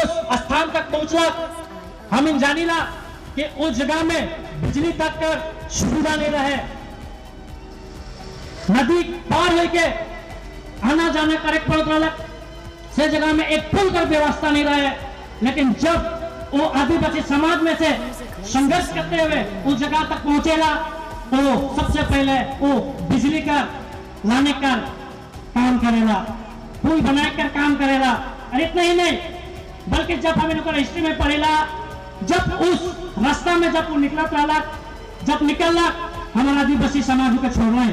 उस स्थान तक पहुंचला। हम इन जानीला कि उस जगह में बिजली तक कर सुविधा नहीं रहे, नदी पार होके आना जाना करे पड़त रहलक, से जगह में एक पुल कर व्यवस्था नहीं रहे। लेकिन जब वो आदिवासी समाज में से संघर्ष करते हुए उस जगह तक पहुंचेला, तो सबसे पहले वो बिजली का लाने का काम करेला, पुल बनाए कर काम करेला। और इतना ही नहीं, बल्कि जब हम इनका हिस्ट्री में पढ़ेला, जब उस रास्ता में जब वो निकला रहला, जब निकलला, हमारा आदिवासी समाज के छोड़ रहे,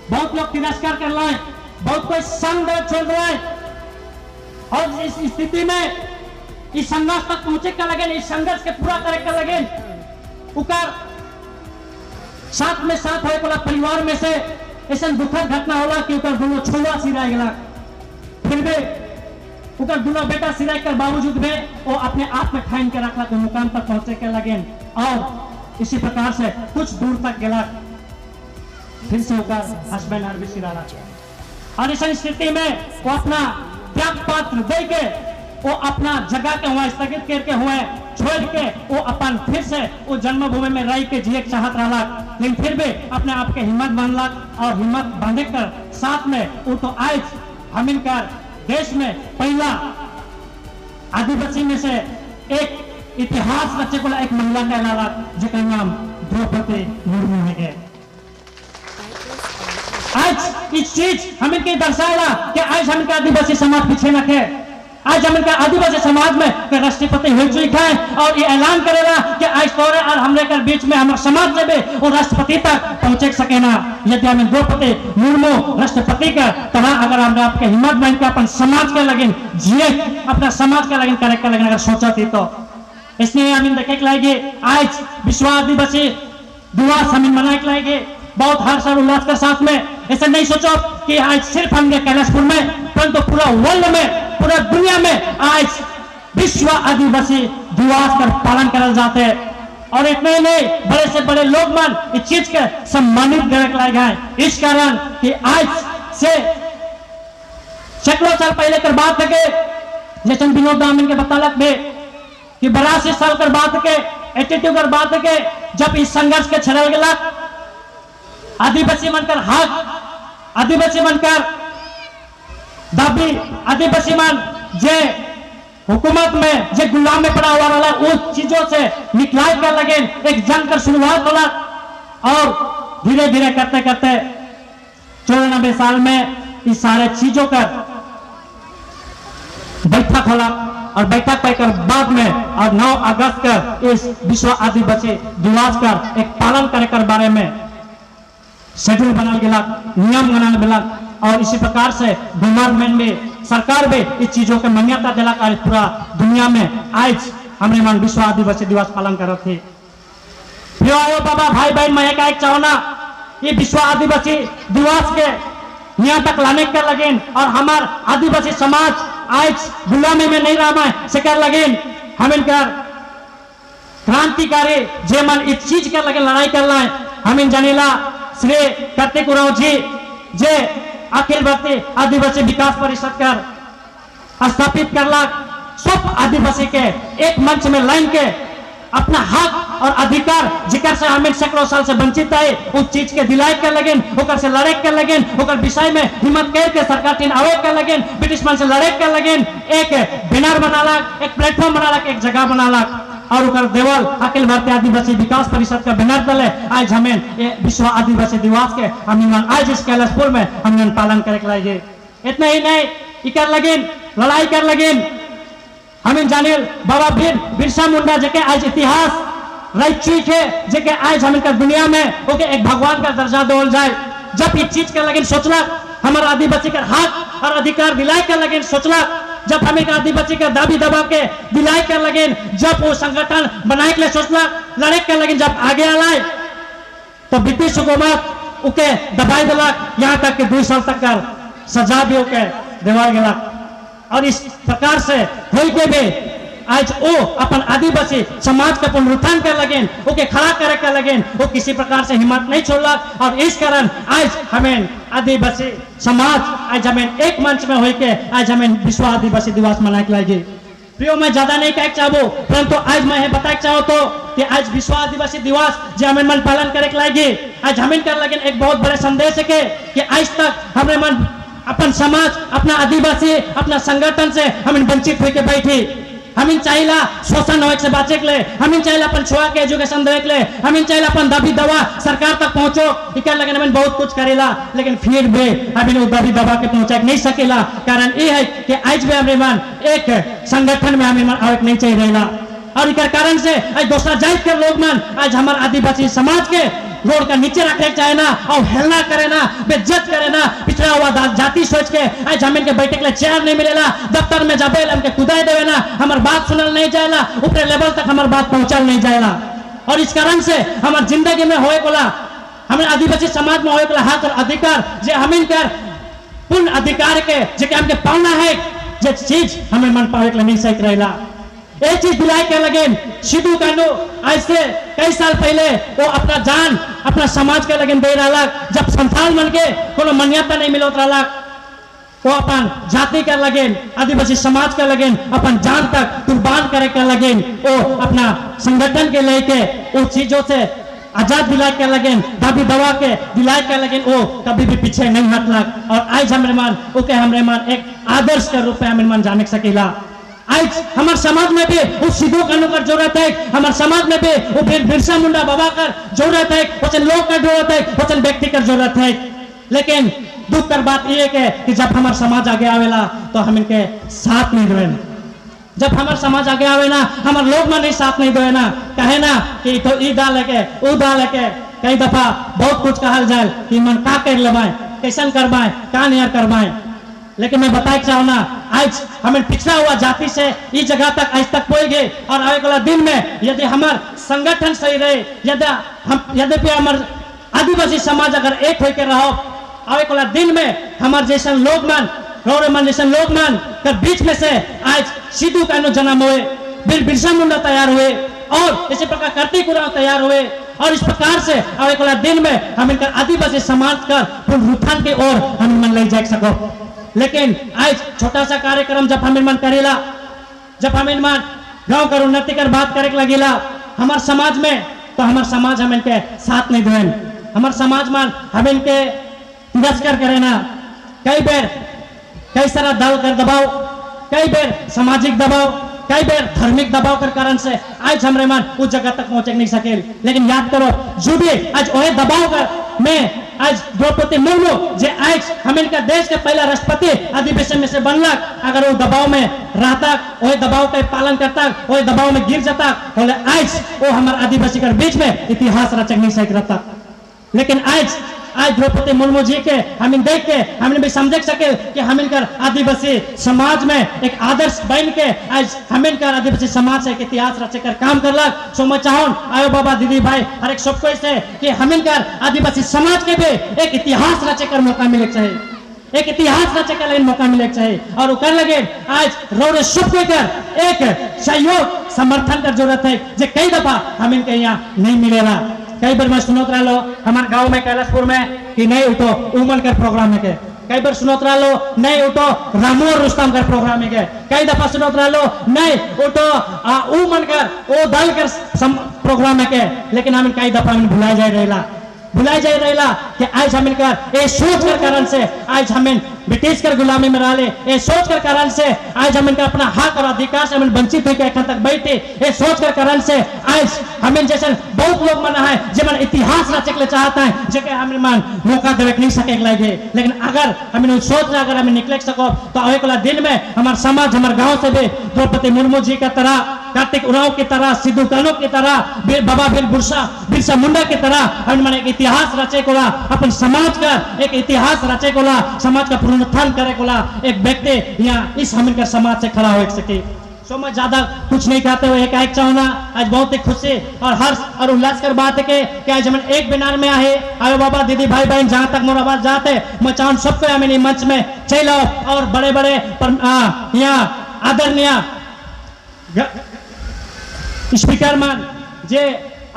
बहुत लोग तिरस्कार कर रहे हैं, बहुत कोई संग दे छोड़ रहे हैं। और इस स्थिति में इस संघर्ष तक पहुंचे का लगे, इस संघर्ष के पूरा करे का लगे, उकर साथ में साथ होए वाला परिवार में से ऐसा दुखद घटना होला कि उकर दोनों छोड़ा सिरा गला। फिर भी उकर दोनों बेटा सिराई के बावजूद भी वो अपने आप में ठान के रखला के मुकाम तक पहुंचे के लगे। और इसी प्रकार से कुछ दूर तक गेला, फिर से उकर हस्बैंड आर भी सिराला। और इस स्थिति में वो अपना त्याग पत्र दे के, वो अपना जगह के हुआ स्थगित करके हुए छोड़ के, वो अपन फिर से वो जन्मभूमि में रह के जिए के चाहत रहला। लेकिन फिर भी अपने आप के हिम्मत बांधलक और हिम्मत बांधे कर साथ में वो तो आज हम इनकर देश में पहला आदिवासी में से एक इतिहास रचे को एक महिला कहलाला, जिसका नाम द्रौपदी मुर्मू है गए। आज इस चीज हम इनके दर्शाएगा कि आज हम इनका आदिवासी समाज पीछे न है। आज हम इनका आदिवासी समाज में के राष्ट्रपति हो चुका है और ये ऐलान करेगा कि आज तोरे और हमरे के बीच में हमारे समाज से भी वो राष्ट्रपति तक पहुंचे सके ना। यदि हमें द्रौपदी मुर्मू राष्ट्रपति का तरह अगर हम आपके हिम्मत बन के अपन समाज के लगिन जिए, अपना समाज के लगिन करे के लगिन अगर सोचा थी, तो इसलिए हम देखे के लागे आज विश्व आदिवासी दिवस हम मनाए के लागे बहुत हर्ष और उल्लास के साथ में। ऐसा नहीं सोचो कि आज सिर्फ हमने कैलाशपुर में, परंतु पूरा वर्ल्ड में, पूरा दुनिया में आज विश्व आदिवासी दिवस का पालन करल जाते हैं। और इतने ही नहीं, बड़े से बड़े लोग मन इस चीज के सम्मानित करे के लायक हैं, इस कारण कि आज से सैकड़ों साल पहले कर बात है के जैसे विनोद दामिन के बतालक में कि 82 साल कर बात के, 82 कर बात के, जब इस संघर्ष के छड़ल गया आदिवासी मन कर हक, आदिवासी मन कर दाबी, आदिवासी मन जे हुकूमत में जे गुलाम में पड़ा हुआ रहा, उस चीजों से निकलाए कर लगे, एक जंग कर शुरुआत होला। और धीरे धीरे करते करते 94 साल में इस सारे चीजों का बैठक होला और बैठक पाकर बाद में और 9 अगस्त का इस विश्व आदिवासी दिवस का एक पालन करे कर बारे में शेड्यूल बनाल गेला, नियम बनाल गेला। और इसी प्रकार से गवर्नमेंट में, सरकार भी इस चीजों के मान्यता दिला और पूरा दुनिया में आज हमने मन विश्व आदिवासी दिवस पालन करत थे। प्रियो आयो बाबा, भाई बहन, मैं एक चाहना ये विश्व आदिवासी दिवस के यहाँ तक लाने के लगिन और हमार आदिवासी समाज आज गुलामी में नहीं रहा है से कर लगिन हम इनकर क्रांतिकारी जे मन इस चीज के लगे लड़ाई कर रहा है, हम इन जानेला श्री कार्तिक उरांव जी, जे अखिल भारतीय आदिवासी विकास परिषद कर स्थापित करला, सब आदिवासी के एक मंच में लाइन के अपना हक और अधिकार जिकर से हमें सैकड़ों साल से वंचित है, उस चीज के दिलाए के लगिन, ओकर से लड़े के लगिन, ओकर विषय में हिम्मत करके सरकार तीन आवे के लगिन, ब्रिटिश मन से लड़े के लगिन, एक बैनर बनालक, एक प्लेटफॉर्म बनालक, एक जगह बनालक और ओकर देवल अखिल भारतीय आदिवासी विकास परिषद का बैनर तले आज हमें ये विश्व आदिवासी दिवस के हम आज इस कैलाशपुर में हमने पालन करे के लगे। इतना ही नहीं, इकर लगिन लड़ाई कर लगिन हमें जानिल बाबा वीर बिरसा मुंडा, जेके आज इतिहास रह चुकी है, जेके आज हम इनका दुनिया में ओके एक भगवान का दर्जा देवल जाए। जब इस चीज के लगिन सोचला, हमारा आदिवासी का हक और अधिकार दिलाए के लगिन सोचला, जब हमें आदिवासी का दाबी दबा के दिलाए के लगिन, जब वो संगठन बनाए के लिए सोचला, लड़े के लगिन, जब आगे आलाए तो ब्रिटिश हुकूमत ओके दबाई दिलक, यहाँ तक कि 2 साल तक कर सजा भी ओके देवा गेलक। और इस प्रकार से होई के भी आज वो अपन आदिवासी समाज के पुनरुत्थान कर लगिन, ओके खड़ा करे के लगिन, वो किसी प्रकार से हिम्मत नहीं छोड़लक। और इस कारण आज हमें आदिवासी समाज आज हमें एक मंच में होई के आज हमें विश्व आदिवासी दिवस मनाए के लगी। प्रियो, मैं ज्यादा नहीं कहे चाहबो, परंतु आज मैं बताए चाहो तो कि आज विश्व आदिवासी दिवस जे हमें मन पालन करे के लागी, आज हमें कर लगे एक बहुत बड़े संदेश है कि आज तक हमें मन अपन समाज, अपना आदिवासी, अपना संगठन से हमें वंचित होके बैठी। हमें चाहिला शोषण होए से बाचे के लिए, हमें चाहिला अपन छुआ के एजुकेशन देवे के लिए, हमें चाहिला अपन दाबी दवा सरकार तक पहुंचो। इकर लगन हमें बहुत कुछ करेला, लेकिन फिर भी हमें वो दाबी दबा के पहुंचा नहीं सकेला। कारण ये है कि आज भी हमें मन एक संगठन में हमें मन आवे नहीं चाहिए रहेला और इकर कारण से आज दूसरा जात के लोग मन आज हमारे आदिवासी समाज के रोड का नीचे रखे चाहे ना और हेलना करे ना, बेइज्जत करे ना, पिछड़ा हुआ जाति सोच के आज हमें के बैठे के लिए चेयर नहीं मिलेला, दफ्तर में जाबे हमके कुदाई देवे ना, हमार बात सुनल नहीं जाएला, ऊपर लेवल तक हमार बात पहुंचल नहीं जाएला। और इस कारण से हमार जिंदगी में होए कोला, हमें आदिवासी समाज में होए कोला हक और अधिकार जे हमें कर पूर्ण अधिकार के जे के हमके पाना है, जे चीज हमें मन पावे के लिए नहीं सक रहेला। एक चीज दिलाए के लगे सिद्धू कानू आज से कई साल पहले वो अपना जान अपना समाज के लगे दे रहा। जब संथाल मन के कोनो मान्यता नहीं मिलत रहा, वो अपन जाति के लगे, आदिवासी समाज के लगे अपन जान तक कुर्बान करे के लगे, वो अपना संगठन के लेके वो चीजों से आजाद दिलाए के लगे, दाबी दवा के दिलाए के लगे, वो कभी भी पीछे नहीं हटलक। और आज हमरे मान ओके हमरे मान एक आदर्श के रूप में हमरे मान जाने सकीला। आज हमारे समाज में भी उस सिद्धू कानू कर जरूरत है, हमारे समाज में भी वो फिर बिरसा मुंडा बाबा कर जरूरत है, वचन लोग का जरूरत है, वचन व्यक्ति कर जरूरत है। लेकिन दुख कर बात ये है कि जब हमारा समाज आगे आवेला तो हम इनके साथ नहीं देवे। जब हमार समाज आगे आवे ना, हमार लोग मन नहीं साथ नहीं देवे ना, कहे ना कि तो ई दाल के ऊ दाल के। कई दफा बहुत कुछ कहल जाए कि मन का कर लेबाए, कैसन करबाए, का नहीं करबाए। लेकिन मैं बताए चाहूँ ना, आज हमें पिछड़ा हुआ जाति से इस जगह तक आज तक पहुंच गए और आने वाला दिन में यदि हमार संगठन सही रहे, यदि हम यद्यपि हमार आदिवासी समाज अगर एक होकर रहो, आवे वाला दिन में हमार जैसन लोग मन रौरे मन जैसन लोग मन कर बीच में से आज सिद्धू कानू जन्म हुए, वीर बिरसा मुंडा तैयार हुए और इसी प्रकार कार्तिक उरांव तैयार हुए और इस प्रकार से आवे वाला दिन में हम इनका आदिवासी समाज का पुनरुत्थान की ओर हम मन ले जा सको। लेकिन आज छोटा सा कार्यक्रम जब हम मन करेला, जब हम मन गांव कर उन्नति कर बात करे लगेला हमार समाज में, तो हमार समाज हम इनके साथ नहीं देन। हमार समाज मन हम इनके तिरस्कार करे ना। कई बेर कई सारा दल कर दबाव, कई बेर सामाजिक दबाव, कई बेर धार्मिक दबाव के कारण से आज हमरे मन उस जगह तक पहुंचे नहीं सके। लेकिन याद करो, जो भी आज वह दबाव कर में आज द्रौपदी मुर्मू जे आज हम इनका देश के पहला राष्ट्रपति अधिवेशन में से बनलक, अगर वो दबाव में रहता, वही दबाव के पालन करता, वही दबाव में गिर जाता, बोले आज वो हमारे आदिवासी के बीच में इतिहास रचक नहीं सक रहता। लेकिन आज आज द्रौपदी मुर्मू जी के हम देख के हमने भी समझ सके कि हम इनकर आदिवासी समाज में एक आदर्श बन के आज हम इनकर आदिवासी समाज से एक इतिहास रचे कर काम करलक। सो मैं चाहूँ आयो बाबा, दीदी, भाई, हर एक सबको से कि हम इनकर आदिवासी समाज के भी एक इतिहास रचे कर मौका मिले चाहिए, एक इतिहास रचे कर लेकिन मौका मिले चाहिए। और वो कर लगे आज रोड सबको कर एक सहयोग समर्थन कर जरूरत है, जे कई दफा हम इनके यहाँ नहीं मिलेला। कई बार मैं सुनत रहो हमारे गांव में कैलाशपुर में कि नहीं उठो उमन कर प्रोग्राम है के, कई बार सुनत रहो नहीं उठो रामू और रुस्तम कर प्रोग्राम है के, कई दफा सुनत रहो नहीं उठो उमन कर ओ दल कर प्रोग्राम है के। लेकिन हम कई दफा हम भुला जाए रहेला, भुला जाए रहेला कि आज हम इनकर ये सोच कर कारण से आज हम ब्रिटिश कर गुलामी में रहे, ये सोच कर कारण से आज हम इनका अपना हक और अधिकार से हम वंचित होकर एखन तक बैठे, ये सोच कर कारण से आज हमें जैसे बहुत लोग मना है जे मन इतिहास रचे के लिए चाहता है, जेके हमें मन मौका देवे नहीं सके लगे। लेकिन अगर हमें सोच अगर हमें निकले सको तो आवे वाला दिन में हमारे समाज, हमारे गांव से भी द्रौपदी मुर्मू जी का तरह, कार्तिक उरांव की तरह, सिद्धू कानू की तरह, बाबा वीर बिरसा बिरसा मुंडा की तरह हम मन एक इतिहास रचे कोला, अपन समाज का एक इतिहास रचे कोला, समाज का पुनरुत्थान करे कोला एक व्यक्ति यहाँ इस हमन का समाज से खड़ा हो सके। सो मैं ज्यादा कुछ नहीं कहते हुए एक एक चाहूँगा, आज बहुत ही खुशी और हर्ष और उल्लास कर बात है कि आज हम एक बैनर में आए। आयो बाबा, दीदी, भाई, बहन, जहाँ तक मोर आवाज जाते, मैं चाहूँ सबको हमें मंच में चलो और बड़े बड़े यहाँ आदरणीय स्पीकर मन जे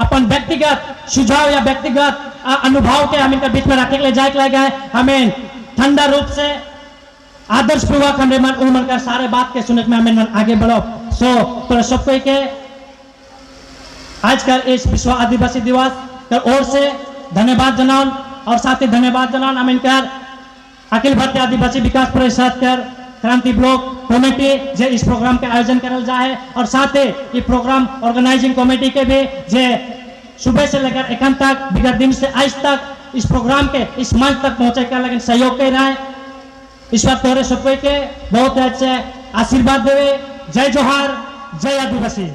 अपन व्यक्तिगत सुझाव या व्यक्तिगत अनुभव के हम इनके बीच में रखे के लिए जाए के लगे, हमें ठंडा रूप से आदर्श पूर्वक हमें मन उमन कर सारे बात के सुने में हमें मन आगे बढ़ो। सो तोरे सब कोई के आजकल इस विश्व आदिवासी दिवस कर ओर से धन्यवाद जनान और साथ ही धन्यवाद जनान हम इनकर अखिल भारतीय आदिवासी विकास परिषद कर क्रांति ब्लॉक कमेटी जे इस प्रोग्राम के आयोजन करल जाए और साथ ही ये प्रोग्राम ऑर्गेनाइजिंग कमेटी के भी जे सुबह से लेकर एखन तक, विगत दिन से आज तक इस प्रोग्राम के इस मंच तक पहुंचे का लेकिन सहयोग कर रहा है। ईश्वर तोरे सब के बहुत अच्छे आशीर्वाद देवे। जय जोहार, जय आदिवासी।